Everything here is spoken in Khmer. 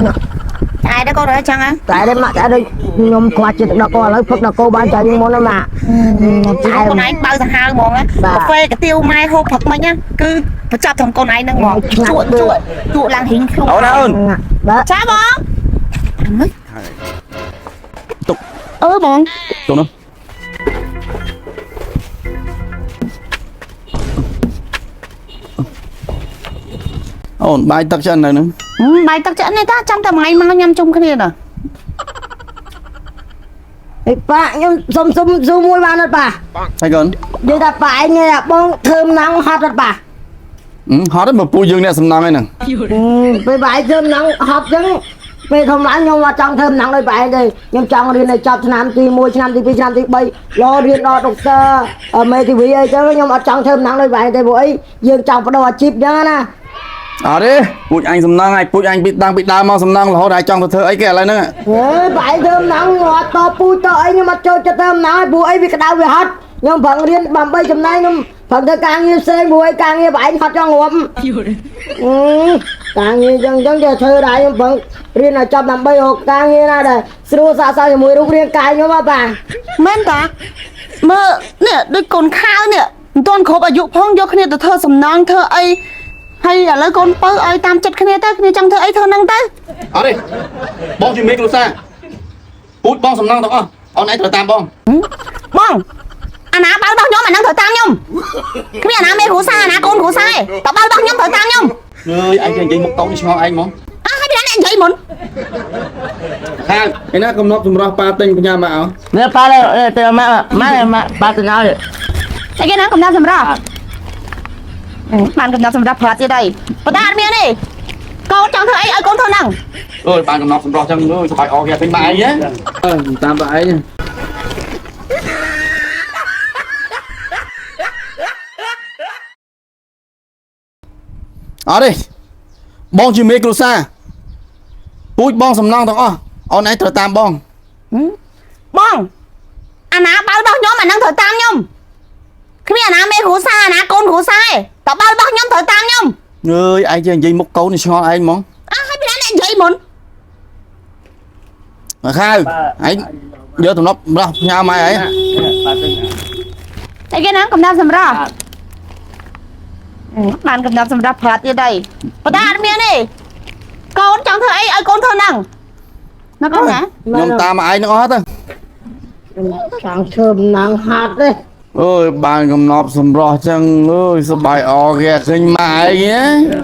តែដល់កូនអើយចឹងហ៎ តែដែរម៉ាក់តែដូចខ្ញុំខ្វះជាតិទឹកដោះគោឥឡូវផឹកដោះគោបានចាញ់មុនណាម៉ាក់តែ កូនឯងបើសាហាវហ្មងណាកាហ្វេកាទៀវម៉ែហូបផឹកមិញណាគឺបញ្ចប់ត្រឹមកូនឯងហ្នឹងហ្មងជក់ជក់ជក់ឡើងហ៊ីងខ្លួន អូនអូន បាទ ចាបង ទុក អឺបង ទុកនោះអូនបាយទឹកឆ្អិននៅហ្នឹង បាយទឹកឆ្អិននេះតាចាំតែមួយថ្ងៃមកញ៉ាំជុំគ្នាណា អេប៉ាខ្ញុំសុំសុំស៊ូមួយបានអត់ប៉ា ហើយកូន និយាយថាប៉ាឯងបងធ្វើំណាំងហត់អត់ប៉ា ហត់ទេបើពូយើងអ្នកសំណងឯហ្នឹង ពេលប៉ាឯងធ្វើំណាំងហត់ចឹងពេលធំឡើងខ្ញុំអត់ចង់ធ្វើំណាំងដូចប៉ាឯងទេខ្ញុំចង់រៀនឲ្យចប់ឆ្នាំទី1ឆ្នាំទី2ឆ្នាំទី3លោរៀនដល់ដុកទ័រមេធាវីអីចឹងខ្ញុំអត់ចង់ធ្វើំណាំងដូចប៉ាឯងទេព្រោះអីយើងចង់បដូរអាជីពចឹងណា អត់ទេពូជអញសំណងហើយពូជអញពីតាំងពីដើមមកសំណងរហូតហើយចង់ទៅធ្វើអីគេឥឡូវហ្នឹង ហេបែរធ្វើំណាំងអត់តពូជតអីខ្ញុំអត់ចូលចិត្តធ្វើំណាំងឯងព្រោះអីវាក្តៅវាហត់ខ្ញុំប្រឹងរៀនដើម្បីចំណែកខ្ញុំប្រឹងធ្វើការងារផ្សេងព្រោះអីការងារបែរហត់ចង់ងាប់អឺការងារចឹងចឹងចេះធ្វើដែរខ្ញុំប្រឹងរៀនឲ្យចប់ដើម្បីរកការងារណាដែលស្រួលស័ក្តិសមជាមួយរូបរាងកាយខ្ញុំហ៎ប៉ា មែនតាមើលនេះដូចកូនខាវនេះមិនទាន់គ្រប់អាយុផងយកគ្នាទៅធ្វើសំណងធ្វើអីហើយឥឡូវកូនពៅឲ្យតាមចិត្តគ្នាទៅគ្នាចង់ធ្វើអីធ្វើហ្នឹងទៅ អត់ទេបងជាមេគ្រួសារពូជបងសំណងទាំងអស់អូនឯងត្រូវតាមបង បងអាណាបើរបស់ខ្ញុំអាហ្នឹងត្រូវតាមខ្ញុំគ្មានអាណាមេគ្រួសារអាណាកូនគ្រួសារទេតើបើរបស់ខ្ញុំត្រូវតាមខ្ញុំ អើយឯងចេះនិយាយមុខតូចនេះឆ្ងល់ឯងហ្មង អើហើយពីណាអ្នកនិយាយមុន ខាងឯណាកំណប់សម្រស់ប៉ាទិញផ្ញើមកអោ នេះប៉ានេះទៅម៉ាក់ម៉ាក់ម៉ាក់ប៉ាទៅណៅ តែគេណាកំណត់សម្រាប់បានកំណត់សម្រាប់ប្រាត់ទៀតហើយប៉ុន្តែអត់មានទេកូនចង់ធ្វើអីឲ្យកូនធ្វើហ្នឹង អើយបានកំណប់សម្រស់ចឹងអើយសុបាយអគេទិញមកឯងហ៎អឺតាមប៉ាឯងអត់ទេបងជាមេគ្រួសារពូជបងសំណងទាំងអស់អូនឯងត្រូវតាមបង បងអាណាបើរបស់ខ្ញុំអាហ្នឹងត្រូវតាមខ្ញុំគ្មានអាណាមេគ្រួសារអាណាកូនគ្រួសារទេតើបើរបស់ខ្ញុំត្រូវតាមខ្ញុំ អើយឯងចេះនិយាយមុខកូននេះឆ្ងល់ឯងហ្មង អើហើយពីណាអ្នកនិយាយមុន មកខាវឯងយកទំនប់ម្រស់ផ្ញើមកឯង ប៉ាទៅ តែគេណាកំណត់សម្រាប់បានកំណត់សម្រាប់ប្រាត់ទៀតហើយប៉ុន្តែអត់មានទេកូនចង់ធ្វើអីឲ្យកូនធ្វើហ្នឹងណាកូនណា ខ្ញុំតាមឯងទាំងអស់ទៅ ចង់ធ្វើំណាំងហត់ទេ អើយបានកំណប់សម្រស់ចឹងអើយសប្បាយអគេឃើញម៉ែឯងហ៎